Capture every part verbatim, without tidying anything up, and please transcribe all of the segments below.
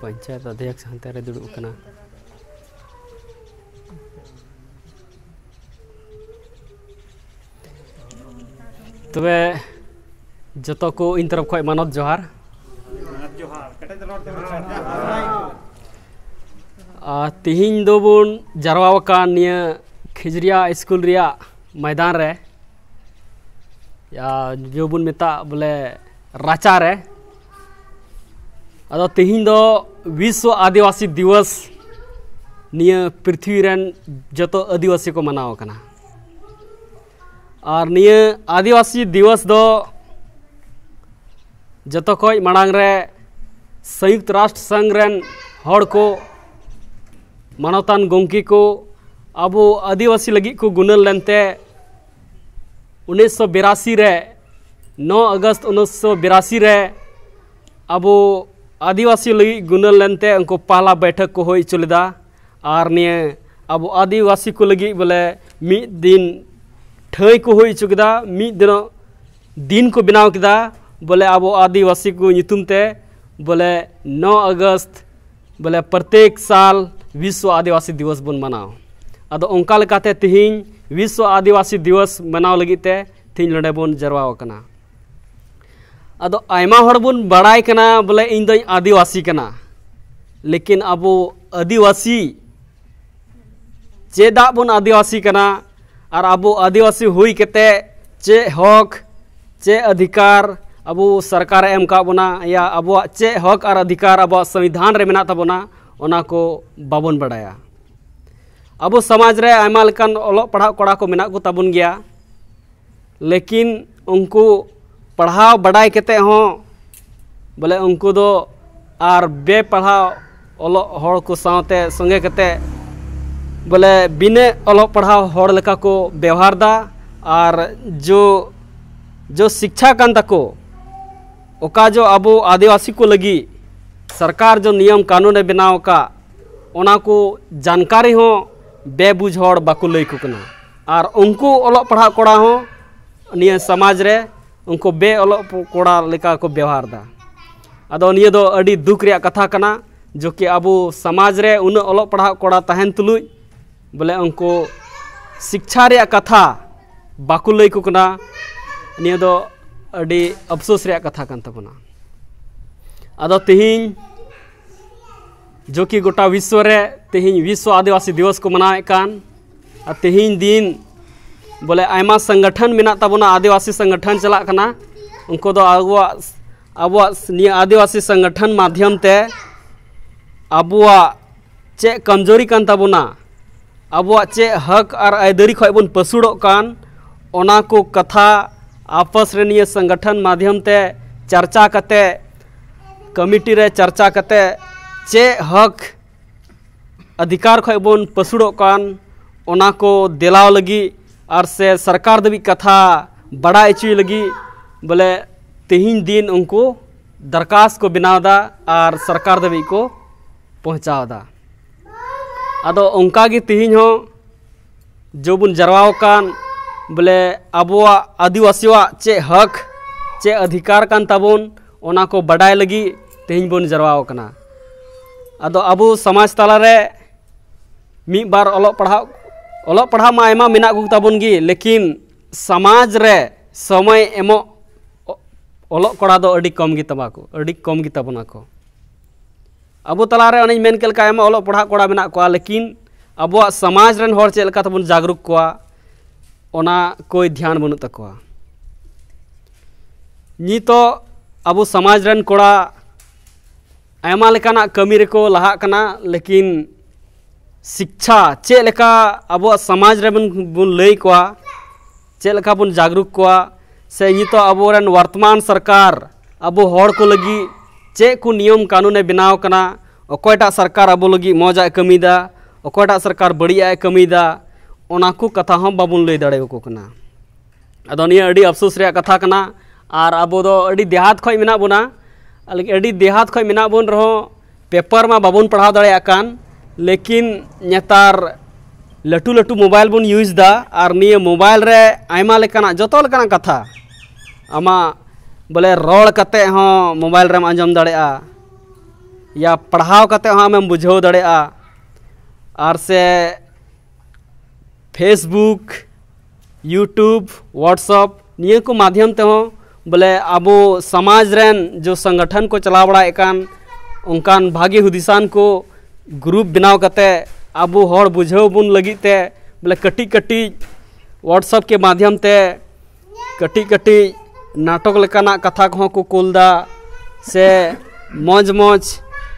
ᱯᱚᱧᱪᱟᱭᱮᱛ ᱚᱫᱷᱭᱚᱠᱥ ᱦᱟᱱᱛᱮ ᱨᱮ ᱫᱩᱲᱩᱵ ᱟᱠᱟᱱᱟ᱾ ᱛᱚᱵᱮ ᱡᱚᱛᱚ ᱠᱚ ᱤᱧ ᱛᱚᱨᱚᱯ ᱠᱷᱚᱱ ᱢᱟᱱᱚᱛ ᱡᱚᱦᱟᱨ᱾ ᱟᱨ ᱛᱤᱦᱤᱧ ᱫᱚᱵᱚᱱ ᱡᱟᱨᱣᱟ ᱟᱠᱟᱱ ᱱᱤᱭᱟᱹ ᱠᱷᱤᱡᱽᱨᱤᱭᱟ ᱥᱠᱩᱞ ᱨᱮᱭᱟᱜ ᱢᱚᱭᱫᱟᱱ ᱨᱮ, ᱭᱟ ᱡᱚ ᱵᱚᱱ ᱢᱮᱛᱟᱜ ᱵᱚᱞᱮ ᱨᱟᱪᱟ ᱨᱮ᱾ ᱟᱫᱚ ᱛᱤᱦᱤᱧ ᱫᱚ ᱵᱤᱥᱥᱚ ᱟᱹᱫᱤᱵᱟᱹᱥᱤ ᱫᱤᱵᱚᱥ ᱱᱤᱭᱟᱹ ᱯᱨᱤᱛᱷᱤᱵᱤ ᱨᱮᱱ ᱡᱚᱛᱚ ᱟᱹᱫᱤᱵᱟᱹᱥᱤ ᱠᱚ ᱢᱟᱱᱟᱣ ᱠᱟᱱᱟ᱾ ᱟᱨ ᱱᱤᱭᱟᱹ ᱟᱹᱫᱤᱵᱟᱹᱥᱤ ᱫᱤᱵᱚᱥ ᱫᱚ ᱡᱚᱛᱚ ᱠᱷᱚᱱ ᱢᱟᱲᱟᱝ ᱨᱮ ᱥᱚᱭᱩᱠᱛ ᱨᱟᱥᱴᱨ ᱥᱚᱝᱜᱷ ᱨᱮᱱ ᱦᱚᱲ ᱠᱚ, ᱢᱟᱱᱚᱛᱟᱱ ᱜᱚᱢᱠᱮ ᱠᱚ, ᱟᱵᱚ ᱟᱹᱫᱤᱵᱟᱹᱥᱤ ᱞᱟᱹᱜᱤᱫ ᱠᱚ ᱜᱩᱱᱟᱹᱱ ᱞᱮᱱᱛᱮ ᱩᱱᱤᱥᱥᱚ ᱵᱤᱨᱟᱥᱤ ᱨᱮ, ᱱᱚ ᱟᱜᱚᱥᱴ ᱩᱱᱤᱥᱥᱚ ᱵᱤᱨᱟᱥᱤ ᱨᱮ ᱟᱵᱚ ᱟᱹᱫᱤᱵᱟᱹᱥᱤ ᱞᱟᱹᱜᱤᱫ ᱜᱩᱱᱟᱹᱱ ᱞᱮᱱᱛᱮ ᱩᱱᱠᱩ ᱯᱟᱦᱞᱟ ᱵᱟᱹᱭᱴᱷᱟᱹᱠ ᱠᱚ ᱦᱩᱭ ᱦᱚᱪᱚ ᱞᱮᱫᱟ᱾ ᱟᱨ ᱱᱤᱭᱟᱹ ᱟᱵᱚ ᱟᱹᱫᱤᱵᱟᱹᱥᱤ ᱠᱚ ᱞᱟᱹᱜᱤᱫ ᱵᱚᱞᱮ ᱢᱤᱫ ᱫᱤᱱ ᱴᱷᱟᱹᱭ ᱠᱚ ᱦᱩᱭ ᱦᱚᱪᱚ ᱠᱮᱫᱟ, ᱢᱤᱫ ᱫᱤᱱᱚᱜ ᱫᱤᱱ ᱠᱚ ᱵᱮᱱᱟᱣ ᱠᱮᱫᱟ, ᱵᱚᱞᱮ ᱟᱵᱚ ᱟᱹᱫᱤᱵᱟᱹᱥᱤ ᱠᱚ ᱧᱩᱛᱩᱢ ᱛᱮ, ᱵᱚᱞᱮ ᱱᱚ ᱟᱜᱚᱥᱴ ᱵᱚᱞᱮ ᱯᱨᱚᱛᱮᱠ ᱥᱟᱞ ᱵᱤᱥᱥᱚ ᱟᱹᱫᱤᱵᱟᱹᱥᱤ ᱫᱤᱵᱚᱥ ᱵᱚᱱ ᱢᱟᱱᱟᱣᱟ᱾ ᱟᱫᱚ ᱚᱱᱠᱟ ᱞᱮᱠᱟᱛᱮ ᱛᱤᱦᱤᱧ ᱵᱤᱥᱥᱚ ᱟᱹᱫᱤᱵᱟᱹᱥᱤ ᱫᱤᱵᱚᱥ ᱢᱟᱱᱟᱣ ᱞᱟᱹᱜᱤᱫ ᱛᱮ ᱛᱤᱦᱤᱧ ᱱᱚᱰᱮ ᱵᱚᱱ ᱡᱟᱨᱣᱟ ᱟᱠᱟᱱᱟ᱾ ᱟᱫᱚ ᱟᱭᱢᱟ ᱦᱚᱲ ᱵᱚᱱ ᱵᱟᱲᱟᱭ ᱠᱟᱱᱟ ᱵᱚᱞᱮ ᱤᱧ ᱫᱚᱧ ᱟᱹᱫᱤᱵᱟᱹᱥᱤ ᱠᱟᱱᱟ, ᱞᱮᱠᱤᱱ ᱟᱵᱚ ᱟᱹᱫᱤᱵᱟᱹᱥᱤ ᱪᱮᱫᱟᱜ ᱵᱚᱱ ᱟᱹᱫᱤᱵᱟᱹᱥᱤ ᱠᱟᱱᱟ? ᱟᱨ ᱟᱵᱚ ᱟᱹᱫᱤᱵᱟᱹᱥᱤ ᱦᱩᱭ ᱠᱟᱛᱮ ᱪᱮᱫ ᱦᱚᱠ, ᱪᱮᱫ ᱚᱫᱷᱤᱠᱟᱨ ᱟᱵᱚ ᱥᱚᱨᱠᱟᱨᱮ ᱮᱢ ᱠᱟᱜ ᱵᱚᱱᱟ, ᱭᱟ ᱟᱵᱚᱣᱟᱜ ᱪᱮᱫ ᱦᱚᱠ ᱟᱨ ᱚᱫᱷᱤᱠᱟᱨ ᱟᱵᱚᱣᱟᱜ ᱥᱚᱝᱵᱤᱫᱷᱟᱱ ᱨᱮ ᱢᱮᱱᱟᱜ ᱛᱟᱵᱚᱱᱟ, ᱚᱱᱟ ᱠᱚ ᱵᱟᱵᱚᱱ ᱵᱟᱲᱟᱭᱟ᱾ ᱟᱵᱚ ᱥᱚᱢᱟᱡᱽ ᱨᱮ ᱟᱭᱢᱟ ᱞᱮᱠᱟᱱ ᱚᱞᱚᱜ ᱯᱟᱲᱦᱟᱜ ᱠᱚᱲᱟ ᱠᱚ ᱢᱮᱱᱟᱜ ᱠᱚ ᱛᱟᱵᱚᱱ ᱜᱮᱭᱟ, ᱞᱮᱠᱤᱱ ᱩᱱᱠᱩ ᱯᱟᱲᱦᱟᱣ ᱵᱟᱰᱟᱭ ᱠᱟᱛᱮ ᱦᱚᱸ ᱵᱚᱞᱮ ᱩᱱᱠᱩ ᱫᱚ ᱟᱨ ᱵᱮᱯᱟᱲᱦᱟᱣ ᱚᱞᱚᱜ ᱦᱚᱲ ᱠᱚ ᱥᱟᱶᱛᱮ ᱥᱚᱸᱜᱮ ᱠᱟᱛᱮ ᱵᱚᱞᱮ ᱵᱤᱱᱟᱹ ᱚᱞᱚᱜ ᱯᱟᱲᱦᱟᱣ ᱦᱚᱲ ᱞᱮᱠᱟ ᱠᱚ ᱵᱮᱣᱦᱟᱨ ᱫᱟ᱾ ᱟᱨ ᱡᱚ ᱡᱚ ᱥᱤᱠᱪᱷᱟ ᱠᱟᱱ ᱛᱟᱠᱚ, ᱚᱠᱟ ᱡᱚ ᱟᱵᱚ ᱟᱹᱫᱤᱵᱟᱹᱥᱤ ᱠᱚ ᱞᱟᱹᱜᱤᱫ ᱥᱚᱨᱠᱟᱨ ᱡᱚ ᱱᱤᱭᱚᱢ ᱠᱟᱹᱱᱩᱱ ᱮ ᱵᱮᱱᱟᱣ ᱟᱠᱟᱫ, ᱚᱱᱟ ᱠᱚ ᱡᱟᱱᱠᱟᱨᱤ ᱦᱚᱸ ᱵᱮᱵᱩᱡᱽ ᱦᱚᱲ ᱵᱟᱠᱚ ᱞᱟᱹᱭ ᱠᱚ ᱠᱟᱱᱟ᱾ ᱟᱨ ᱩᱱᱠᱩ ᱚᱞᱚᱜ ᱯᱟᱲᱦᱟᱜ ᱠᱚᱲᱟ ᱦᱚᱸ ᱱᱤᱭᱟᱹ ᱥᱚᱢᱟᱡᱽ ᱨᱮ ᱩᱱᱠᱩ ᱵᱮ ᱚᱞᱚᱜ ᱠᱚᱲᱟ ᱞᱮᱠᱟ ᱠᱚ ᱵᱮᱣᱦᱟᱨ ᱫᱟ᱾ ᱟᱫᱚ ᱱᱤᱭᱟᱹ ᱫᱚ ᱟᱹᱰᱤ ᱫᱩᱠ ᱨᱮᱭᱟᱜ ᱠᱟᱛᱷᱟ ᱠᱟᱱᱟ, ᱡᱚ ᱠᱤ ᱟᱵᱚ ᱥᱚᱢᱟᱡᱽ ᱨᱮ ᱩᱱᱟᱹᱜ ᱚᱞᱚᱜ ᱯᱟᱲᱦᱟᱜ ᱠᱚᱲᱟ ᱛᱟᱦᱮᱱ ᱛᱩᱞᱩᱡ ᱵᱚᱞᱮ ᱩᱱᱠᱩ ᱥᱤᱠᱪᱷᱟ ᱨᱮᱭᱟᱜ ᱠᱟᱛᱷᱟ ᱵᱟᱠᱚ ᱞᱟᱹᱭ ᱠᱚ ᱠᱟᱱᱟ᱾ ᱱᱤᱭᱟᱹ ᱫᱚ ᱟᱹᱰᱤ ᱟᱯᱥᱳᱥ ᱨᱮᱭᱟᱜ ᱠᱟᱛᱷᱟ ᱠᱟᱱ ᱛᱟᱵᱚᱱᱟ᱾ ᱟᱫᱚ ᱛᱮᱦᱮᱧ ᱡᱚ ᱠᱤ ᱜᱚᱴᱟ ᱵᱤᱥᱥᱚ ᱨᱮ ᱛᱮᱦᱮᱧ ᱵᱤᱥᱥᱚ ᱟᱹᱫᱤᱵᱟᱹᱥᱤ ᱫᱤᱵᱚᱥ ᱠᱚ ᱢᱟᱱᱟᱣᱮᱫ ᱠᱟᱱ, ᱟᱨ ᱛᱮᱦᱮᱧ ᱫᱤᱱ ᱵᱚᱞᱮ ᱟᱭᱢᱟ ᱥᱚᱝᱜᱚᱴᱷᱚᱱ ᱢᱮᱱᱟᱜ ᱛᱟᱵᱚᱱᱟ, ᱟᱹᱫᱤᱵᱟᱹᱥᱤ ᱥᱚᱝᱜᱚᱴᱷᱚᱱ ᱪᱟᱞᱟᱜ ᱠᱟᱱᱟ, ᱩᱱᱠᱩ ᱫᱚ ᱟᱵᱚᱣᱟᱜ ᱟᱵᱚᱣᱟᱜ ᱱᱤᱭᱟᱹ ᱟᱹᱫᱤᱵᱟᱹᱥᱤ ᱥᱚᱝᱜᱚᱴᱷᱚᱱ ᱢᱟᱫᱽᱫᱷᱚᱢ ᱛᱮ ᱟᱵᱚᱣᱟᱜ ᱪᱮᱫ ᱠᱚᱢᱡᱳᱨᱤ ᱠᱟᱱ ᱛᱟᱵᱚᱱᱟ, ᱟᱵᱚᱣᱟᱜ ᱪᱮᱫ ᱦᱚᱠ ᱟᱨ ᱟᱹᱭᱫᱟᱹᱨᱤ ᱠᱷᱚᱱ ᱵᱚᱱ ᱯᱟᱹᱥᱩᱲᱚᱜ ᱠᱟᱱ, ᱚᱱᱟ ᱠᱚ ᱠᱟᱛᱷᱟ ᱟᱯᱚᱥ ᱨᱮ ᱱᱤᱭᱟᱹ ᱥᱚᱝᱜᱚᱴᱷᱚᱱ ᱢᱟᱫᱽᱫᱷᱚᱢ ᱛᱮ ᱪᱟᱨᱪᱟ ᱠᱟᱛᱮ, ᱠᱚᱢᱤᱴᱤ ᱨᱮ ᱪᱟᱨᱪᱟ ᱠᱟᱛᱮ ᱪᱮᱫ ᱦᱚᱠ ᱚᱫᱷᱤᱠᱟᱨ ᱠᱷᱚᱱ ᱵᱚᱱ ᱯᱟᱹᱥᱩᱲᱚᱜ ᱠᱟᱱ, ᱚᱱᱟ ᱠᱚ ᱫᱮᱞᱟᱣ ᱞᱟᱹᱜᱤᱫ ᱟᱨ ᱥᱮ ᱥᱚᱨᱠᱟᱨ ᱫᱷᱟᱹᱵᱤᱡ ᱠᱟᱛᱷᱟ ᱵᱟᱲᱟᱭ ᱦᱚᱪᱚᱭ ᱞᱟᱹᱜᱤᱫ ᱵᱚᱞᱮ ᱛᱮᱦᱮᱧ ᱫᱤᱱ ᱩᱱᱠᱩ ᱫᱟᱨᱠᱟᱥ ᱠᱚ ᱵᱮᱱᱟᱣ ᱮᱫᱟ ᱟᱨ ᱥᱚᱨᱠᱟᱨ ᱫᱷᱟᱹᱵᱤᱡ ᱠᱚ ᱯᱳᱸᱪᱷᱟᱣ ᱮᱫᱟ᱾ ᱟᱫᱚ ᱚᱱᱠᱟ ᱜᱮ ᱛᱮᱦᱮᱧ ᱦᱚᱸ ᱡᱚ ᱵᱚᱱ ᱡᱟᱨᱣᱟ ᱟᱠᱟᱱ, ᱵᱚᱞᱮ ᱟᱵᱚᱣᱟᱜ ᱟᱹᱫᱤᱵᱟᱹᱥᱤᱣᱟᱜ ᱪᱮᱫ ᱦᱚᱠ, ᱪᱮᱫ ᱚᱫᱷᱤᱠᱟᱨ ᱠᱟᱱ ᱛᱟᱵᱚᱱ, ᱚᱱᱟ ᱠᱚ ᱵᱟᱰᱟᱭ ᱞᱟᱹᱜᱤᱫ ᱛᱮᱦᱮᱧ ᱵᱚᱱ ᱡᱟᱨᱣᱟ ᱟᱠᱟᱱᱟ᱾ ᱟᱫᱚ ᱟᱵᱚ ᱥᱚᱢᱟᱡᱽ ᱛᱟᱞᱟᱨᱮ ᱢᱤᱫ ᱵᱟᱨ ᱚᱞᱚᱜ ᱯᱟᱲᱦᱟᱣ, ᱚᱞᱚᱜ ᱯᱟᱲᱦᱟᱣ ᱢᱟ ᱟᱭᱢᱟ ᱢᱮᱱᱟᱜ ᱠᱚ ᱛᱟᱵᱚᱱ ᱜᱮ, ᱞᱮᱠᱤᱱ ᱥᱚᱢᱟᱡᱽ ᱨᱮ ᱥᱚᱢᱚᱭ ᱮᱢᱚᱜ ᱚ-, ᱚᱞᱚᱜ ᱠᱚᱲᱟ ᱫᱚ ᱟᱹᱰᱤ ᱠᱚᱢ ᱜᱮ ᱛᱟᱵᱚᱱᱟ ᱠᱚ, ᱟᱹᱰᱤ ᱠᱚᱢ ᱜᱮ ᱛᱟᱵᱚᱱᱟ ᱠᱚ᱾ ᱟᱵᱚ ᱛᱟᱞᱟᱨᱮ ᱚᱱᱮᱧ ᱢᱮᱱ ᱠᱮᱫ ᱞᱮᱠᱟ ᱟᱭᱢᱟ ᱚᱞᱚᱜ ᱯᱟᱲᱦᱟᱜ ᱠᱚᱲᱟ ᱢᱮᱱᱟᱜ ᱠᱚᱣᱟ, ᱞᱮᱠᱤᱱ ᱟᱵᱚᱣᱟᱜ ᱥᱚᱢᱟᱡᱽ ᱨᱮᱱ ᱦᱚᱲ ᱪᱮᱫ ᱞᱮᱠᱟ ᱛᱮᱵᱚᱱ ᱡᱟᱜᱽᱨᱩᱠ ᱠᱚᱣᱟ, ᱚᱱᱟ ᱠᱚᱭ ᱫᱷᱮᱭᱟᱱ ᱵᱟᱹᱱᱩᱜ ᱛᱟᱠᱚᱣᱟ᱾ ᱱᱤᱛᱚᱜ ᱟᱵᱚ ᱥᱚᱢᱟᱡᱽ ᱨᱮᱱ ᱠᱚᱲᱟ ᱟᱭᱢᱟ ᱞᱮᱠᱟᱱᱟᱜ ᱠᱟᱹᱢᱤ ᱨᱮᱠᱚ ᱞᱟᱦᱟᱜ ᱠᱟᱱᱟ, ᱞᱮᱠᱤᱱ ᱥᱤᱠᱪᱷᱟ ᱪᱮᱫ ᱞᱮᱠᱟ ᱟᱵᱚᱣᱟᱜ ᱥᱚᱢᱟᱡᱽ ᱨᱮᱵᱚᱱ ᱵᱚᱱ ᱞᱟᱹᱭ ᱠᱚᱣᱟ, ᱪᱮᱫ ᱞᱮᱠᱟ ᱵᱚᱱ ᱡᱟᱜᱽᱨᱩᱠ ᱠᱚᱣᱟ, ᱥᱮ ᱱᱤᱛᱚᱜ ᱟᱵᱚᱨᱮᱱ ᱣᱟᱨᱛᱢᱟᱱ ᱥᱚᱨᱠᱟᱨ ᱟᱵᱚ ᱦᱚᱲ ᱠᱚ ᱞᱟᱹᱜᱤᱫ ᱪᱮᱫ ᱠᱚ ᱱᱤᱭᱚᱢ ᱠᱟᱹᱱᱩᱱᱮ ᱵᱮᱱᱟᱣ ᱠᱟᱱᱟ, ᱚᱠᱚᱭᱴᱟᱜ ᱥᱚᱨᱠᱟᱨ ᱟᱵᱚ ᱞᱟᱹᱜᱤᱫ ᱢᱚᱡᱽ ᱟᱜ ᱮ ᱠᱟᱹᱢᱤᱭᱮᱫᱟ, ᱚᱠᱚᱭᱴᱟᱜ ᱥᱚᱨᱠᱟᱨ ᱵᱟᱹᱲᱤᱡ ᱟᱜ ᱮ ᱠᱟᱹᱢᱤᱭᱮᱫᱟ, ᱚᱱᱟ ᱠᱚ ᱠᱟᱛᱷᱟ ᱦᱚᱸ ᱵᱟᱵᱚᱱ ᱞᱟᱹᱭ ᱫᱟᱲᱮᱭᱟᱠᱚ ᱠᱟᱱᱟ᱾ ᱟᱫᱚ ᱱᱤᱭᱟᱹ ᱟᱹᱰᱤ ᱟᱯᱥᱳᱥ ᱨᱮᱭᱟᱜ ᱠᱟᱛᱷᱟ ᱠᱟᱱᱟ᱾ ᱟᱨ ᱟᱵᱚ ᱫᱚ ᱟᱹᱰᱤ ᱫᱮᱦᱟᱛ ᱠᱷᱚᱱ ᱢᱮᱱᱟᱜ ᱵᱚᱱᱟ, ᱟᱹᱰᱤ ᱫᱮᱦᱟᱛ ᱠᱷᱚᱱ ᱢᱮᱱᱟᱜ ᱵᱚᱱ ᱨᱮᱦᱚᱸ ᱯᱮᱯᱟᱨ ᱢᱟ ᱵᱟᱵᱚᱱ ᱯᱟᱲᱦᱟᱣ ᱫᱟᱲᱮᱭᱟᱜ ᱠᱟᱱ, ᱞᱮᱠᱤᱱ ᱱᱮᱛᱟᱨ ᱞᱟᱹᱴᱩ ᱞᱟᱹᱴᱩ ᱢᱳᱵᱟᱭᱤᱞ ᱵᱚᱱ ᱤᱭᱩᱡᱽ ᱮᱫᱟ, ᱟᱨ ᱱᱤᱭᱟᱹ ᱢᱳᱵᱟᱭᱤᱞ ᱨᱮ ᱟᱭᱢᱟ ᱞᱮᱠᱟᱱᱟᱜ, ᱡᱚᱛᱚ ᱞᱮᱠᱟᱱᱟᱜ ᱠᱟᱛᱷᱟ, ᱟᱢᱟᱜ ᱵᱚᱞᱮ ᱨᱚᱲ ᱠᱟᱛᱮ ᱦᱚᱸ ᱢᱳᱵᱟᱭᱤᱞ ᱨᱮᱢ ᱟᱸᱡᱚᱢ ᱫᱟᱲᱮᱭᱟᱜᱼᱟ, ᱭᱟ ᱯᱟᱲᱦᱟᱣ ᱠᱟᱛᱮ ᱦᱚᱸ ᱟᱢᱮᱢ ᱵᱩᱡᱷᱟᱹᱣ ᱫᱟᱲᱮᱭᱟᱜᱼᱟ, ᱟᱨ ᱥᱮ Facebook, YouTube, WhatsApp, ᱱᱤᱭᱟᱹ ᱠᱚ ᱢᱟᱫᱷᱭᱚᱢ ᱛᱮᱦᱚᱸ ᱵᱚᱞᱮ ᱟᱵᱚ ᱥᱚᱢᱟᱡᱽ ᱨᱮᱱ ᱡᱚ ᱥᱚᱝᱜᱚᱴᱷᱚᱱ ᱠᱚ ᱪᱟᱞᱟᱣ ᱵᱟᱲᱟᱭᱮᱫ ᱠᱟᱱ, ᱚᱱᱠᱟᱱ ᱵᱷᱟᱜᱮ ᱦᱩᱫᱤᱥᱟᱱ ᱠᱚ ᱜᱨᱩᱯ ᱵᱮᱱᱟᱣ ᱠᱟᱛᱮ ᱟᱵᱚ ᱦᱚᱲ ᱵᱩᱡᱷᱟᱹᱣ ᱵᱚᱱ ᱞᱟᱹᱜᱤᱫ ᱛᱮ ᱵᱚᱞᱮ ᱠᱟᱹᱴᱤᱡ ᱠᱟᱹᱴᱤᱡ WhatsApp ᱠᱮ ᱢᱟᱫᱷᱭᱚᱢ ᱛᱮ ᱠᱟᱹᱴᱤᱡ ᱠᱟᱹᱴᱤᱡ ᱱᱟᱴᱚᱠ ᱞᱮᱠᱟᱱᱟᱜ ᱠᱟᱛᱷᱟ ᱠᱚᱦᱚᱸ ᱠᱚ ᱠᱩᱞ ᱫᱟ, ᱥᱮ ᱢᱚᱡᱽ ᱢᱚᱡᱽ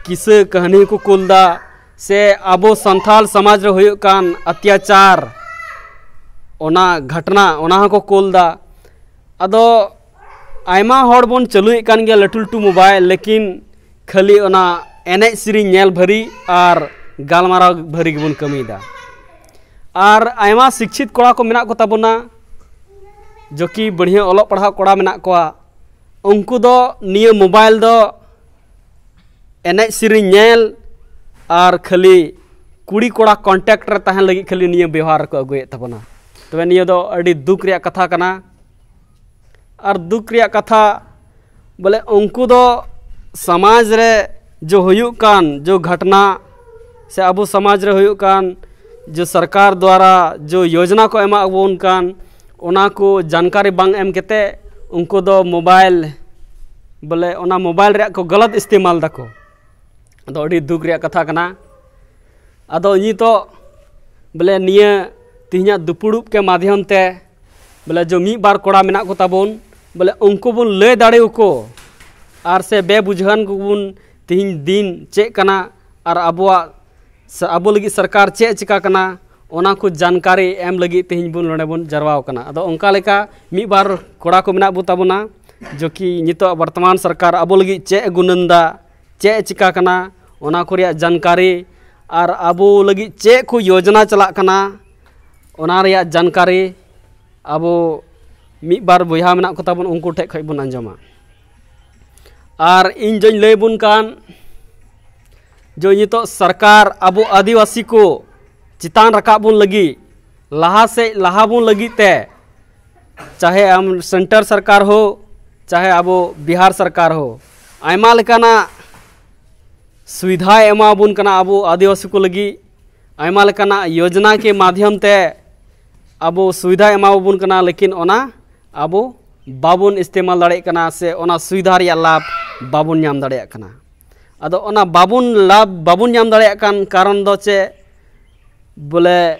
ᱠᱤᱥᱟᱹ ᱠᱟᱹᱦᱱᱤ ᱠᱚ ᱠᱩᱞ ᱫᱟ, ᱥᱮ ᱟᱵᱚ ᱥᱟᱱᱛᱟᱲ ᱥᱚᱢᱟᱡᱽ ᱨᱮ ᱦᱩᱭᱩᱜ ᱠᱟᱱ ᱚᱛᱛᱟᱪᱟᱨ, ᱚᱱᱟ ᱜᱷᱚᱴᱱᱟ, ᱚᱱᱟ ᱦᱚᱸᱠᱚ ᱠᱩᱞ ᱫᱟ᱾ ᱟᱫᱚ ᱟᱭᱢᱟ ᱦᱚᱲ ᱵᱚᱱ ᱪᱟᱹᱞᱩᱭᱮᱫ ᱠᱟᱱ ᱜᱮᱭᱟ ᱞᱟᱹᱴᱩ ᱞᱟᱹᱴᱩ ᱢᱳᱵᱟᱭᱤᱞ, ᱞᱮᱠᱤᱱ ᱠᱷᱟᱹᱞᱤ ᱚᱱᱟ ᱮᱱᱮᱡ ᱥᱮᱨᱮᱧ ᱧᱮᱞ ᱵᱷᱟᱹᱨᱤ ᱟᱨ ᱜᱟᱞᱢᱟᱨᱟᱣ ᱵᱷᱟᱹᱨᱤ ᱜᱮᱵᱚᱱ ᱠᱟᱹᱢᱤᱭᱮᱫᱟ᱾ ᱟᱨ ᱟᱭᱢᱟ ᱥᱤᱠᱪᱷᱤᱛ ᱠᱚᱲᱟ ᱠᱚ ᱢᱮᱱᱟᱜ ᱠᱚ ᱛᱟᱵᱚᱱᱟ, ᱡᱚᱠᱤ ᱵᱟᱹᱲᱦᱤᱭᱟᱹ ᱚᱞᱚᱜ ᱯᱟᱲᱦᱟᱜ ᱠᱚᱲᱟ ᱢᱮᱱᱟᱜ ᱠᱚᱣᱟ, ᱩᱱᱠᱩ ᱫᱚ ᱱᱤᱭᱟᱹ ᱢᱳᱵᱟᱭᱤᱞ ᱫᱚ ᱮᱱᱮᱡ ᱥᱮᱨᱮᱧ ᱧᱮᱞ ᱟᱨ ᱠᱷᱟᱹᱞᱤ ᱠᱩᱲᱤ ᱠᱚᱲᱟ ᱠᱚᱱᱴᱮᱠᱴ ᱨᱮ ᱛᱟᱦᱮᱱ ᱞᱟᱹᱜᱤᱫ ᱠᱷᱟᱹᱞᱤ ᱱᱤᱭᱟᱹ ᱵᱮᱣᱦᱟᱨ ᱨᱮᱠᱚ ᱟᱹᱜᱩᱭᱮᱫ ᱛᱟᱵᱚᱱᱟ᱾ ᱛᱚᱵᱮ ᱱᱤᱭᱟᱹ ᱫᱚ ᱟᱹᱰᱤ ᱫᱩᱠ ᱨᱮᱭᱟᱜ ᱠᱟᱛᱷᱟ ᱠᱟᱱᱟ᱾ ᱟᱨ ᱫᱩᱠ ᱨᱮᱭᱟᱜ ᱠᱟᱛᱷᱟ ᱵᱚᱞᱮ ᱩᱱᱠᱩ ᱫᱚ ᱥᱚᱢᱟᱡᱽ ᱨᱮ ᱡᱚ ᱦᱩᱭᱩᱜ ᱠᱟᱱ ᱡᱚ ᱜᱷᱚᱴᱱᱟ ᱥᱮ ᱟᱵᱚ ᱥᱚᱢᱟᱡᱽ ᱨᱮ ᱦᱩᱭᱩᱜ ᱠᱟᱱ ᱡᱚ ᱥᱚᱨᱠᱟᱨ ᱫᱣᱟᱨᱟ ᱡᱚ ᱭᱳᱡᱽᱱᱟ ᱠᱚ ᱮᱢᱟ ᱵᱚᱱ ᱠᱟᱱ, ᱚᱱᱟ ᱠᱚ ᱡᱟᱱᱠᱟᱨᱤ ᱵᱟᱝ ᱮᱢ ᱠᱟᱛᱮ ᱩᱱᱠᱩ ᱫᱚ ᱢᱳᱵᱟᱭᱤᱞ, ᱵᱚᱞᱮ ᱚᱱᱟ ᱢᱳᱵᱟᱭᱤᱞ ᱨᱮᱭᱟᱜ ᱠᱚ ᱜᱟᱞᱟᱛ ᱤᱥᱛᱮᱢᱟᱞ ᱫᱟᱠᱚ᱾ ᱟᱫᱚ ᱟᱹᱰᱤ ᱫᱩᱠ ᱨᱮᱭᱟᱜ ᱠᱟᱛᱷᱟ ᱠᱟᱱᱟ᱾ ᱟᱫᱚ ᱱᱤᱛᱚᱜ ᱵᱚᱞᱮ ᱱᱤᱭᱟᱹ ᱛᱮᱦᱮᱧᱟᱜ ᱫᱩᱯᱩᱲᱩᱵ ᱠᱮ ᱢᱟᱫᱷᱭᱚᱢ ᱛᱮ ᱵᱚᱞᱮ ᱡᱚ ᱢᱤᱫ ᱵᱟᱨ ᱠᱚᱲᱟ ᱢᱮᱱᱟᱜ ᱠᱚ ᱛᱟᱵᱚᱱ, ᱵᱚᱞᱮ ᱩᱱᱠᱩ ᱵᱚᱱ ᱞᱟᱹᱭ ᱫᱟᱲᱮ ᱟᱠᱚ, ᱟᱨ ᱥᱮ ᱵᱮᱵᱩᱡᱷᱟᱹᱣᱟᱱ ᱠᱚᱵᱚᱱ ᱛᱮᱦᱮᱧ ᱫᱤᱱ ᱪᱮᱫ ᱠᱟᱱᱟ, ᱟᱨ ᱟᱵᱚᱣᱟᱜ ᱥᱮ ᱟᱵᱚ ᱞᱟᱹᱜᱤᱫ ᱥᱚᱨᱠᱟᱨ ᱪᱮᱫ ᱮ ᱪᱤᱠᱟ ᱠᱟᱱᱟ, ᱚᱱᱟ ᱠᱚ ᱡᱟᱱᱠᱟᱨᱤ ᱮᱢ ᱞᱟᱹᱜᱤᱫ ᱛᱮᱦᱮᱧ ᱵᱚᱱ ᱱᱚᱰᱮ ᱵᱚᱱ ᱡᱟᱨᱣᱟ ᱟᱠᱟᱱᱟ᱾ ᱟᱫᱚ ᱚᱱᱠᱟ ᱞᱮᱠᱟ ᱢᱤᱫ ᱵᱟᱨ ᱠᱚᱲᱟ ᱠᱚ ᱢᱮᱱᱟᱜ ᱵᱚ ᱛᱟᱵᱚᱱᱟ, ᱡᱚ ᱠᱤ ᱱᱤᱛᱚᱜ ᱵᱚᱨᱛᱚᱢᱟᱱ ᱥᱚᱨᱠᱟᱨ ᱟᱵᱚ ᱞᱟᱹᱜᱤᱫ ᱪᱮᱫ ᱮ ᱜᱩᱱᱟᱹᱱ ᱫᱟ, ᱪᱮᱫ ᱮ ᱪᱤᱠᱟ ᱠᱟᱱᱟ, ᱚᱱᱟ ᱠᱚ ᱨᱮᱭᱟᱜ ᱡᱟᱱᱠᱟᱨᱤ ᱟᱨ ᱟᱵᱚ ᱞᱟᱹᱜᱤᱫ ᱪᱮᱫ ᱠᱚ ᱭᱳᱡᱽᱱᱟ ᱪᱟᱞᱟᱜ ᱠᱟᱱᱟ, ᱚᱱᱟ ᱨᱮᱭᱟᱜ ᱡᱟᱱᱠᱟᱨᱤ ᱟᱵᱚ ᱢᱤᱫ ᱵᱟᱨ ᱵᱚᱭᱦᱟ ᱢᱮᱱᱟᱜ ᱠᱚ ᱛᱟᱵᱚᱱ, ᱩᱱᱠᱩ ᱴᱷᱮᱱ ᱠᱷᱚᱱ ᱵᱚᱱ ᱟᱸᱡᱚᱢᱟ᱾ ᱟᱨ ᱤᱧ ᱡᱚᱧ ᱞᱟᱹᱭ ᱵᱚᱱ ᱠᱟᱱ ᱡᱮ ᱱᱤᱛᱚᱜ ᱥᱚᱨᱠᱟᱨ ᱟᱵᱚ ᱟᱹᱫᱤᱵᱟᱹᱥᱤ ᱠᱚ ᱪᱮᱛᱟᱱ ᱨᱟᱠᱟᱵ ᱵᱚᱱ ᱞᱟᱹᱜᱤᱫ, ᱞᱟᱦᱟ ᱥᱮᱫ ᱞᱟᱦᱟ ᱵᱚᱱ ᱞᱟᱹᱜᱤᱫ ᱛᱮ, ᱪᱟᱦᱮ ᱟᱢ ᱥᱮᱱᱴᱟᱨ ᱥᱚᱨᱠᱟᱨ ᱦᱳ, ᱪᱟᱦᱮ ᱟᱵᱚ ᱵᱤᱦᱟᱨ ᱥᱚᱨᱠᱟᱨ ᱦᱚᱸ ᱟᱭᱢᱟ ᱞᱮᱠᱟᱱᱟᱜ ᱥᱩᱵᱤᱫᱷᱟᱭ ᱮᱢᱟᱵᱚᱱ ᱠᱟᱱᱟ ᱟᱵᱚ ᱟᱹᱫᱤᱵᱟᱹᱥᱤ ᱠᱚ ᱞᱟᱹᱜᱤᱫ, ᱟᱭᱢᱟ ᱞᱮᱠᱟᱱᱟᱜ ᱭᱳᱡᱽᱱᱟ ᱠᱮ ᱢᱟᱫᱷᱭᱚᱢ ᱛᱮ ᱟᱵᱚ ᱥᱩᱵᱤᱫᱷᱟᱭ ᱮᱢᱟᱵᱚᱱ ᱠᱟᱱᱟ, ᱞᱮᱠᱤᱱ ᱚᱱᱟ ᱟᱵᱚ ᱵᱟᱵᱚᱱ ᱤᱥᱛᱮᱢᱟᱞ ᱫᱟᱲᱮᱭᱟᱜ ᱠᱟᱱᱟ ᱥᱮ ᱚᱱᱟ ᱥᱩᱵᱤᱫᱷᱟ ᱨᱮᱭᱟᱜ ᱞᱟᱵᱷ ᱵᱟᱵᱚᱱ ᱧᱟᱢ ᱫᱟᱲᱮᱭᱟᱜ ᱠᱟᱱᱟ᱾ ᱟᱫᱚ ᱚᱱᱟ ᱵᱟᱵᱚᱱ ᱞᱟᱵᱷ ᱵᱟᱵᱚᱱ ᱧᱟᱢ ᱫᱟᱲᱮᱭᱟᱜ ᱠᱟᱱ ᱠᱟᱨᱚᱱ ᱫᱚ ᱪᱮᱫ? ᱵᱚᱞᱮ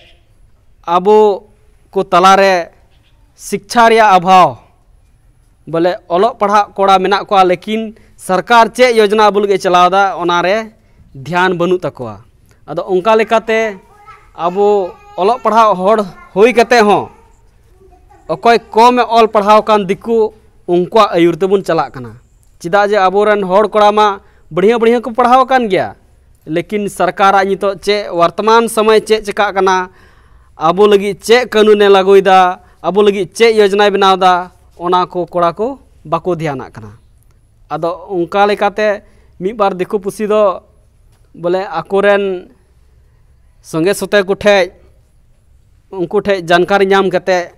ᱟᱵᱚ ᱠᱚ ᱛᱟᱞᱟᱨᱮ ᱥᱤᱠᱪᱷᱟ ᱨᱮᱭᱟᱜ ᱚᱵᱷᱟᱣ, ᱵᱚᱞᱮ ᱚᱞᱚᱜ ᱯᱟᱲᱦᱟᱜ ᱠᱚᱲᱟ ᱢᱮᱱᱟᱜ ᱠᱚᱣᱟ, ᱞᱮᱠᱤᱱ ᱥᱚᱨᱠᱟᱨ ᱪᱮᱫ ᱭᱳᱡᱽᱱᱟ ᱟᱵᱚ ᱞᱟᱹᱜᱤᱫ ᱮ ᱪᱟᱞᱟᱣ ᱮᱫᱟ, ᱚᱱᱟᱨᱮ ᱫᱷᱮᱭᱟᱱ ᱵᱟᱹᱱᱩᱜ ᱛᱟᱠᱚᱣᱟ᱾ ᱟᱫᱚ ᱚᱱᱠᱟ ᱞᱮᱠᱟᱛᱮ ᱟᱵᱚ ᱚᱞᱚᱜ ᱯᱟᱲᱦᱟᱜ ᱦᱚᱲ ᱦᱩᱭ ᱠᱟᱛᱮ ᱦᱚᱸ ᱚᱠᱚᱭ ᱠᱚᱢᱮ ᱚᱞ ᱯᱟᱲᱦᱟᱣ ᱟᱠᱟᱱ ᱫᱤᱠᱩ, ᱩᱱᱠᱩᱣᱟᱜ ᱟᱹᱭᱩᱨ ᱛᱮᱵᱚᱱ ᱪᱟᱞᱟᱜ ᱠᱟᱱᱟ᱾ ᱪᱮᱫᱟᱜ ᱡᱮ ᱟᱵᱚᱨᱮᱱ ᱦᱚᱲ ᱠᱚᱲᱟ ᱢᱟ ᱵᱟᱹᱲᱦᱤᱭᱟᱹ ᱵᱟᱹᱲᱦᱤᱭᱟᱹ ᱠᱚ ᱯᱟᱲᱦᱟᱣ ᱟᱠᱟᱱ ᱜᱮᱭᱟ, ᱞᱮᱠᱤᱱ ᱥᱚᱨᱠᱟᱨᱟᱜ ᱱᱤᱛᱚᱜ ᱪᱮᱫ ᱣᱟᱨᱛᱚᱢᱟᱱ ᱥᱚᱢᱚᱭ ᱪᱮᱫ ᱪᱤᱠᱟᱜ ᱠᱟᱱᱟ, ᱟᱵᱚ ᱞᱟᱹᱜᱤᱫ ᱪᱮᱫ ᱠᱟᱹᱱᱩᱱᱮ ᱞᱟᱹᱜᱩᱭᱮᱫᱟ, ᱟᱵᱚ ᱞᱟᱹᱜᱤᱫ ᱪᱮᱫ ᱭᱳᱡᱽᱱᱟᱭ ᱵᱮᱱᱟᱣ ᱮᱫᱟ, ᱚᱱᱟ ᱠᱚ ᱠᱚᱲᱟ ᱠᱚ ᱵᱟᱠᱚ ᱫᱷᱮᱭᱟᱱᱟᱜ ᱠᱟᱱᱟ᱾ ᱟᱫᱚ ᱚᱱᱠᱟ ᱞᱮᱠᱟᱛᱮ ᱢᱤᱫ ᱵᱟᱨ ᱫᱤᱠᱩ ᱯᱩᱥᱤ ᱫᱚ ᱵᱚᱞᱮ ᱟᱠᱚᱨᱮᱱ ᱥᱚᱸᱜᱮ ᱥᱚᱛᱮ ᱠᱚᱴᱷᱮᱡ, ᱩᱱᱠᱩ ᱴᱷᱮᱡ ᱡᱟᱱᱠᱟᱨᱤ ᱧᱟᱢ ᱠᱟᱛᱮ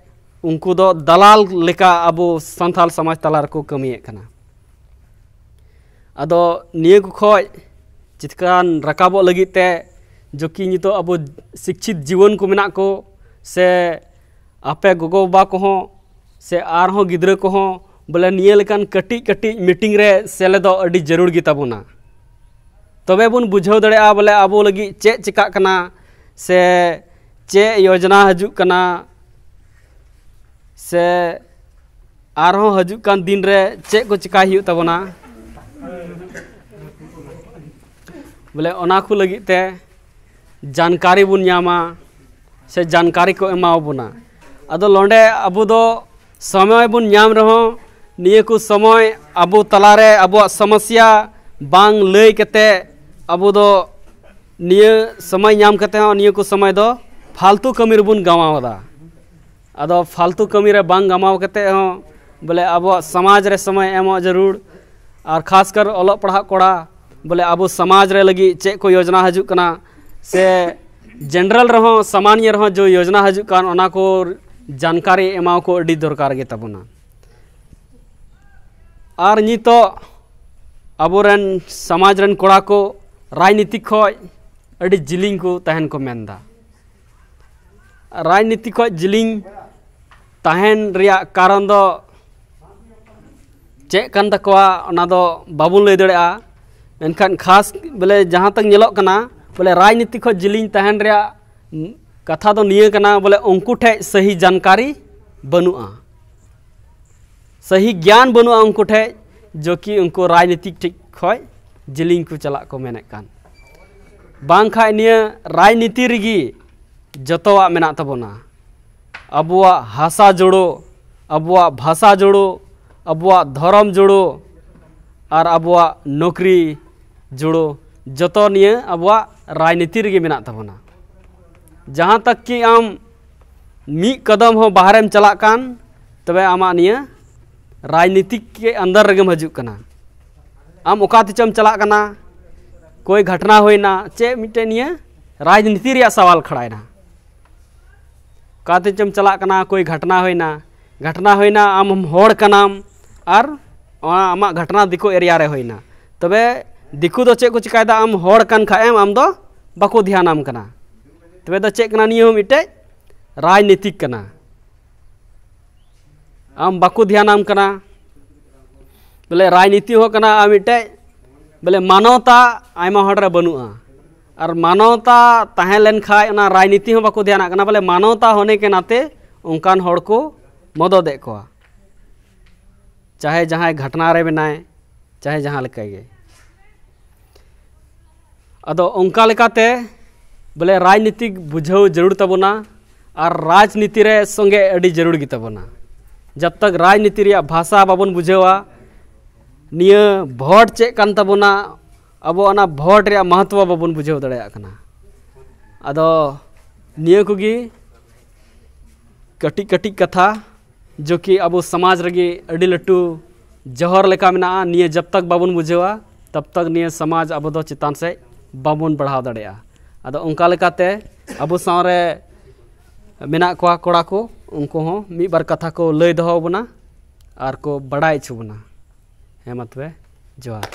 ᱩᱱᱠᱩ ᱫᱚ ᱫᱟᱞᱟᱞ ᱞᱮᱠᱟ ᱟᱵᱚ ᱥᱟᱱᱛᱟᱲ ᱥᱚᱢᱟᱡᱽ ᱛᱟᱞᱟ ᱨᱮᱠᱚ ᱠᱟᱹᱢᱤᱭᱮᱫ ᱠᱟᱱᱟ᱾ ᱟᱫᱚ ᱱᱤᱭᱟᱹ ᱠᱚ ᱠᱷᱚᱡ ᱪᱮᱛᱟᱱ ᱨᱟᱠᱟᱵᱚᱜ ᱞᱟᱹᱜᱤᱫ ᱛᱮ, ᱡᱚᱠᱤ ᱱᱤᱛᱚᱜ ᱟᱵᱚ ᱥᱤᱠᱪᱷᱤᱛ ᱡᱤᱣᱟᱹᱱ ᱠᱚ ᱢᱮᱱᱟᱜ ᱠᱚ, ᱥᱮ ᱟᱯᱮ ᱜᱚᱜᱚ-ᱵᱟᱵᱟ ᱠᱚᱦᱚᱸ, ᱥᱮ ᱟᱨᱦᱚᱸ ᱜᱤᱫᱽᱨᱟᱹ ᱠᱚᱦᱚᱸ, ᱵᱚᱞᱮ ᱱᱤᱭᱟᱹ ᱞᱮᱠᱟᱱ ᱠᱟᱹᱴᱤᱡ ᱠᱟᱹᱴᱤᱡ ᱢᱤᱴᱤᱝ ᱨᱮ ᱥᱮᱞᱮᱫᱚᱜ ᱟᱹᱰᱤ ᱡᱟᱹᱨᱩᱲ ᱜᱮ ᱛᱟᱵᱚᱱᱟ᱾ ᱛᱚᱵᱮ ᱵᱚᱱ ᱵᱩᱡᱷᱟᱹᱣ ᱫᱟᱲᱮᱭᱟᱜᱼᱟ ᱵᱚᱞᱮ ᱟᱵᱚ ᱞᱟᱹᱜᱤᱫ ᱪᱮᱫ ᱪᱤᱠᱟᱜ ᱠᱟᱱᱟ, ᱥᱮ ᱪᱮᱫ ᱭᱳᱡᱽᱱᱟ ᱦᱤᱡᱩᱜ ᱠᱟᱱᱟ, ᱥᱮ ᱟᱨᱦᱚᱸ ᱦᱤᱡᱩᱜ ᱠᱟᱱ ᱫᱤᱱ ᱨᱮ ᱪᱮᱫ ᱠᱚ ᱪᱤᱠᱟᱭ ᱦᱩᱭᱩᱜ ᱛᱟᱵᱚᱱᱟ᱾ ᱵᱚᱞᱮ ᱚᱱᱟ ᱠᱚ ᱞᱟᱹᱜᱤᱫ ᱛᱮ ᱡᱟᱱᱠᱟᱨᱤ ᱵᱚᱱ ᱧᱟᱢᱟ, ᱥᱮ ᱡᱟᱱᱠᱟᱨᱤ ᱠᱚ ᱮᱢᱟᱣᱟᱵᱚᱱᱟ᱾ ᱟᱫᱚ ᱱᱚᱰᱮ ᱟᱵᱚ ᱫᱚ ᱥᱚᱢᱚᱭ ᱵᱚᱱ ᱧᱟᱢ ᱨᱮᱦᱚᱸ, ᱱᱤᱭᱟᱹ ᱠᱚ ᱥᱚᱢᱚᱭ ᱟᱵᱚ ᱛᱟᱞᱟᱨᱮ ᱟᱵᱚᱣᱟᱜ ᱥᱚᱢᱚᱥᱥᱟ ᱵᱟᱝ ᱞᱟᱹᱭ ᱠᱟᱛᱮ, ᱟᱵᱚ ᱫᱚ ᱱᱤᱭᱟᱹ ᱥᱚᱢᱚᱭ ᱧᱟᱢ ᱠᱟᱛᱮ ᱦᱚᱸ ᱱᱤᱭᱟᱹ ᱠᱚ ᱥᱚᱢᱚᱭ ᱫᱚ ᱯᱷᱟᱞᱛᱩ ᱠᱟᱹᱢᱤ ᱨᱮᱵᱚᱱ ᱜᱟᱶᱟᱣ ᱮᱫᱟ᱾ ᱟᱫᱚ ᱯᱷᱟᱞᱛᱩ ᱠᱟᱹᱢᱤ ᱨᱮ ᱵᱟᱝ ᱜᱟᱢᱟᱣ ᱠᱟᱛᱮ ᱦᱚᱸ ᱵᱚᱞᱮ ᱟᱵᱚᱣᱟᱜ ᱥᱚᱢᱟᱡᱽ ᱨᱮ ᱥᱚᱢᱚᱭ ᱮᱢᱚᱜ ᱡᱟᱹᱨᱩᱲ, ᱟᱨ ᱠᱷᱟᱥ ᱠᱟᱨ ᱚᱞᱚᱜ ᱯᱟᱲᱦᱟᱜ ᱠᱚᱲᱟ ᱵᱚᱞᱮ ᱟᱵᱚ ᱥᱚᱢᱟᱡᱽ ᱨᱮ ᱞᱟᱹᱜᱤᱫ ᱪᱮᱫ ᱠᱚ ᱭᱳᱡᱽᱱᱟ ᱦᱤᱡᱩᱜ ᱠᱟᱱᱟ, ᱥᱮ ᱡᱮᱱᱟᱨᱮᱞ ᱨᱮᱦᱚᱸ ᱥᱟᱢᱟᱱᱭᱚ ᱨᱮᱦᱚᱸ ᱡᱚ ᱭᱳᱡᱽᱱᱟ ᱦᱤᱡᱩᱜ ᱠᱟᱱ, ᱚᱱᱟ ᱠᱚ ᱡᱟᱱᱠᱟᱨᱤ ᱮᱢᱟᱣ ᱠᱚ ᱟᱹᱰᱤ ᱫᱚᱨᱠᱟᱨ ᱜᱮ ᱛᱟᱵᱚᱱᱟ᱾ ᱟᱨ ᱱᱤᱛᱚᱜ ᱟᱵᱚᱨᱮᱱ ᱥᱚᱢᱟᱡᱽ ᱨᱮᱱ ᱠᱚᱲᱟ ᱠᱚ ᱨᱟᱡᱽᱱᱤᱛᱤ ᱠᱷᱚᱱ ᱟᱹᱰᱤ ᱡᱤᱞᱤᱧ ᱠᱚ ᱛᱟᱦᱮᱱ ᱠᱚ ᱢᱮᱱᱫᱟ᱾ ᱨᱟᱡᱽᱱᱤᱛᱤ ᱠᱷᱚᱱ ᱡᱤᱞᱤᱧ ᱛᱟᱦᱮᱱ ᱨᱮᱭᱟᱜ ᱠᱟᱨᱚᱱ ᱫᱚ ᱪᱮᱫ ᱠᱟᱱ ᱛᱟᱠᱚᱣᱟ, ᱚᱱᱟ ᱫᱚ ᱵᱟᱵᱚᱱ ᱞᱟᱹᱭ ᱫᱟᱲᱮᱭᱟᱜᱼᱟ᱾ ᱢᱮᱱᱠᱷᱟᱱ ᱠᱷᱟᱥ ᱵᱚᱞᱮ ᱡᱟᱦᱟᱸ ᱛᱟᱠ ᱧᱮᱞᱚᱜ ᱠᱟᱱᱟ, ᱵᱚᱞᱮ ᱨᱟᱡᱽᱱᱤᱛᱤ ᱠᱷᱚᱱ ᱡᱤᱞᱤᱧ ᱛᱟᱦᱮᱱ ᱨᱮᱭᱟᱜ ᱠᱟᱛᱷᱟ ᱫᱚ ᱱᱤᱭᱟᱹ ᱠᱟᱱᱟ, ᱵᱚᱞᱮ ᱩᱱᱠᱩ ᱴᱷᱮᱱ ᱥᱟᱹᱦᱤ ᱡᱟᱱᱠᱟᱨᱤ ᱵᱟᱹᱱᱩᱜᱼᱟ, ᱥᱟᱹᱦᱤ ᱜᱮᱭᱟᱱ ᱵᱟᱹᱱᱩᱜᱼᱟ ᱩᱱᱠᱩ ᱴᱷᱮᱱ, ᱡᱚ ᱠᱤ ᱩᱱᱠᱩ ᱨᱟᱡᱽᱱᱤᱛᱤ ᱴᱷᱮᱱ ᱠᱷᱚᱱ ᱡᱤᱞᱤᱧ ᱠᱚ ᱪᱟᱞᱟᱜ ᱠᱚ ᱢᱮᱱᱮᱫ ᱠᱟᱱ᱾ ᱵᱟᱝᱠᱷᱟᱱ ᱱᱤᱭᱟᱹ ᱨᱟᱡᱽᱱᱤᱛᱤ ᱨᱮᱜᱮ ᱡᱚᱛᱚᱣᱟᱜ ᱢᱮᱱᱟᱜ ᱛᱟᱵᱚᱱᱟ᱾ ᱟᱵᱚᱣᱟᱜ ᱦᱟᱥᱟ ᱡᱩᱲᱩ, ᱟᱵᱚᱣᱟᱜ ᱵᱷᱟᱥᱟ ᱡᱩᱲᱩ, ᱟᱵᱚᱣᱟᱜ ᱫᱷᱚᱨᱚᱢ ᱡᱩᱲᱩ, ᱟᱨ ᱟᱵᱚᱣᱟᱜ ᱱᱚᱠᱨᱤ ᱡᱩᱲᱩ, ᱡᱚᱛᱚ ᱱᱤᱭᱟᱹ ᱟᱵᱚᱣᱟᱜ ᱨᱟᱡᱽᱱᱤᱛᱤ ᱨᱮᱜᱮ ᱢᱮᱱᱟᱜ ᱛᱟᱵᱚᱱᱟ᱾ ᱡᱟᱦᱟᱸ ᱛᱟᱠ ᱠᱤ ᱟᱢ ᱢᱤᱫ ᱠᱚᱫᱚᱢ ᱦᱚᱸ ᱵᱟᱦᱨᱮᱢ ᱪᱟᱞᱟᱜ ᱠᱟᱱ, ᱛᱚᱵᱮ ᱟᱢᱟᱜ ᱱᱤᱭᱟᱹ ᱨᱟᱡᱽᱱᱤᱛᱤᱠ ᱠᱮ ᱟᱱᱫᱟᱨ ᱨᱮᱜᱮᱢ ᱦᱤᱡᱩᱜ ᱠᱟᱱᱟ᱾ ᱟᱢ ᱚᱠᱟ ᱛᱮᱪᱚᱢ ᱪᱟᱞᱟᱜ ᱠᱟᱱᱟ, ᱠᱳᱭ ᱜᱷᱟᱴᱱᱟ ᱦᱩᱭᱱᱟ, ᱪᱮᱫ ᱢᱤᱫᱴᱮᱱ ᱱᱤᱭᱟᱹ ᱨᱟᱡᱽᱱᱤᱛᱤ ᱨᱮᱭᱟᱜ ᱥᱟᱣᱟᱞ ᱠᱷᱟᱲᱟᱭᱮᱱᱟ᱾ ᱚᱠᱟ ᱛᱮᱪᱚᱢ ᱪᱟᱞᱟᱜ ᱠᱟᱱᱟ, ᱠᱳᱭ ᱜᱷᱟᱴᱱᱟ ᱦᱩᱭᱱᱟ, ᱜᱷᱟᱴᱱᱟ ᱦᱩᱭᱱᱟ, ᱟᱢ ᱦᱚᱲ ᱠᱟᱱᱟᱢ ᱟᱨ ᱚᱱᱟ ᱟᱢᱟᱜ ᱜᱷᱟᱴᱱᱟ ᱫᱤᱠᱩ ᱮᱨᱤᱭᱟ ᱨᱮ ᱦᱩᱭᱱᱟ, ᱛᱚᱵᱮ ᱫᱤᱠᱩ ᱫᱚ ᱪᱮᱫ ᱠᱚ ᱪᱤᱠᱟᱭᱮᱫᱟ? ᱟᱢ ᱦᱚᱲ ᱠᱟᱱ ᱠᱷᱟᱡ ᱮᱢ, ᱟᱢ ᱫᱚ ᱵᱟᱠᱚ ᱫᱷᱮᱭᱟᱱᱟᱢ ᱠᱟᱱᱟ᱾ ᱛᱚᱵᱮ ᱫᱚ ᱪᱮᱫ ᱠᱟᱱᱟ? ᱱᱤᱭᱟᱹ ᱦᱚᱸ ᱢᱤᱫᱴᱮᱡ ᱨᱟᱡᱽᱱᱤᱛᱤᱠ ᱠᱟᱱᱟ᱾ ᱟᱢ ᱵᱟᱠᱚ ᱫᱷᱮᱭᱟᱱᱟᱢ ᱠᱟᱱᱟ, ᱵᱚᱞᱮ ᱨᱟᱡᱽᱱᱤᱛᱤ ᱦᱚᱸ ᱠᱟᱱᱟ ᱟᱨ ᱢᱤᱫᱴᱮᱡ ᱵᱚᱞᱮ ᱢᱟᱱᱚᱛᱟ ᱟᱭᱢᱟ ᱦᱚᱲ ᱨᱮ ᱵᱟᱹᱱᱩᱜᱼᱟ᱾ ᱟᱨ ᱢᱟᱱᱚᱛᱟ ᱛᱟᱦᱮᱸ ᱞᱮᱱ ᱠᱷᱟᱡ ᱚᱱᱟ ᱨᱟᱡᱽᱱᱤᱛᱤ ᱦᱚᱸ ᱵᱟᱠᱚ ᱫᱷᱮᱭᱟᱱᱟᱜ ᱠᱟᱱᱟ, ᱵᱚᱞᱮ ᱢᱟᱱᱚᱛᱟ ᱦᱚᱱᱮ ᱠᱮ ᱱᱟᱛᱮ ᱚᱱᱠᱟᱱ ᱦᱚᱲ ᱠᱚ ᱢᱚᱫᱚᱫᱮᱫ ᱠᱚᱣᱟ, ᱪᱟᱦᱮ ᱡᱟᱦᱟᱸᱭ ᱜᱷᱟᱴᱱᱟ ᱨᱮ ᱢᱮᱱᱟᱭ, ᱪᱟᱦᱮ ᱡᱟᱦᱟᱸ ᱞᱮᱠᱟ ᱜᱮ᱾ ᱟᱫᱚ ᱚᱱᱠᱟ ᱞᱮᱠᱟᱛᱮ ᱵᱚᱞᱮ ᱨᱟᱡᱽᱱᱤᱛᱤ ᱵᱩᱡᱷᱟᱹᱣ ᱡᱟᱹᱨᱩᱲ ᱛᱟᱵᱚᱱᱟ, ᱟᱨ ᱨᱟᱡᱽᱱᱤᱛᱤ ᱨᱮ ᱥᱚᱸᱜᱮ ᱟᱹᱰᱤ ᱡᱟᱹᱨᱩᱲ ᱜᱮ ᱛᱟᱵᱚᱱᱟ᱾ ᱡᱟᱵ ᱛᱟᱠ ᱨᱟᱡᱽᱱᱤᱛᱤ ᱨᱮᱭᱟᱜ ᱵᱷᱟᱥᱟ ᱵᱟᱵᱚᱱ ᱵᱩᱡᱷᱟᱹᱣᱟ, ᱱᱤᱭᱟᱹ ᱵᱷᱳᱴ ᱪᱮᱫ ᱠᱟᱱ ᱛᱟᱵᱚᱱᱟ, ᱟᱵᱚ ᱚᱱᱟ ᱵᱷᱳᱴ ᱨᱮᱭᱟᱜ ᱢᱚᱦᱚᱛᱛᱚ ᱵᱟᱵᱚᱱ ᱵᱩᱡᱷᱟᱹᱣ ᱫᱟᱲᱮᱭᱟᱜ ᱠᱟᱱᱟ᱾ ᱟᱫᱚ ᱱᱤᱭᱟᱹ ᱠᱚᱜᱮ ᱠᱟᱹᱴᱤᱡ ᱠᱟᱹᱴᱤᱡ ᱠᱟᱛᱷᱟ, ᱡᱚ ᱠᱤ ᱟᱵᱚ ᱥᱚᱢᱟᱡᱽ ᱨᱮᱜᱮ ᱟᱹᱰᱤ ᱞᱟᱹᱴᱩ ᱡᱚᱦᱚᱨ ᱞᱮᱠᱟ ᱢᱮᱱᱟᱜᱼᱟ᱾ ᱱᱤᱭᱟᱹ ᱡᱟᱵ ᱛᱟᱠ ᱵᱟᱵᱚᱱ ᱵᱩᱡᱷᱟᱹᱣᱟ, ᱛᱟᱵ ᱛᱟᱠ ᱱᱤᱭᱟᱹ ᱥᱚᱢᱟᱡᱽ ᱟᱵᱚ ᱫᱚ ᱪᱮᱛᱟᱱ ᱥᱮᱫ ᱵᱟᱵᱚᱱ ᱵᱟᱲᱦᱟᱣ ᱫᱟᱲᱮᱭᱟᱜᱼᱟ᱾ ᱟᱫᱚ ᱚᱱᱠᱟ ᱞᱮᱠᱟᱛᱮ ᱟᱵᱚ ᱥᱟᱶ ᱨᱮ ᱢᱮᱱᱟᱜ ᱠᱚᱣᱟ ᱠᱚᱲᱟ ᱠᱚ, ᱩᱱᱠᱩ ᱦᱚᱸ ᱢᱤᱫ ᱵᱟᱨ ᱠᱟᱛᱷᱟ ᱠᱚ ᱞᱟᱹᱭ ᱫᱚᱦᱚ ᱟᱵᱚᱱᱟ ᱟᱨ ᱠᱚ ᱵᱟᱲᱟᱭ ᱦᱚᱪᱚ ᱵᱚᱱᱟ᱾ ᱦᱮᱸ ᱢᱟ ᱛᱚᱵᱮ, ᱡᱚᱦᱟᱨ᱾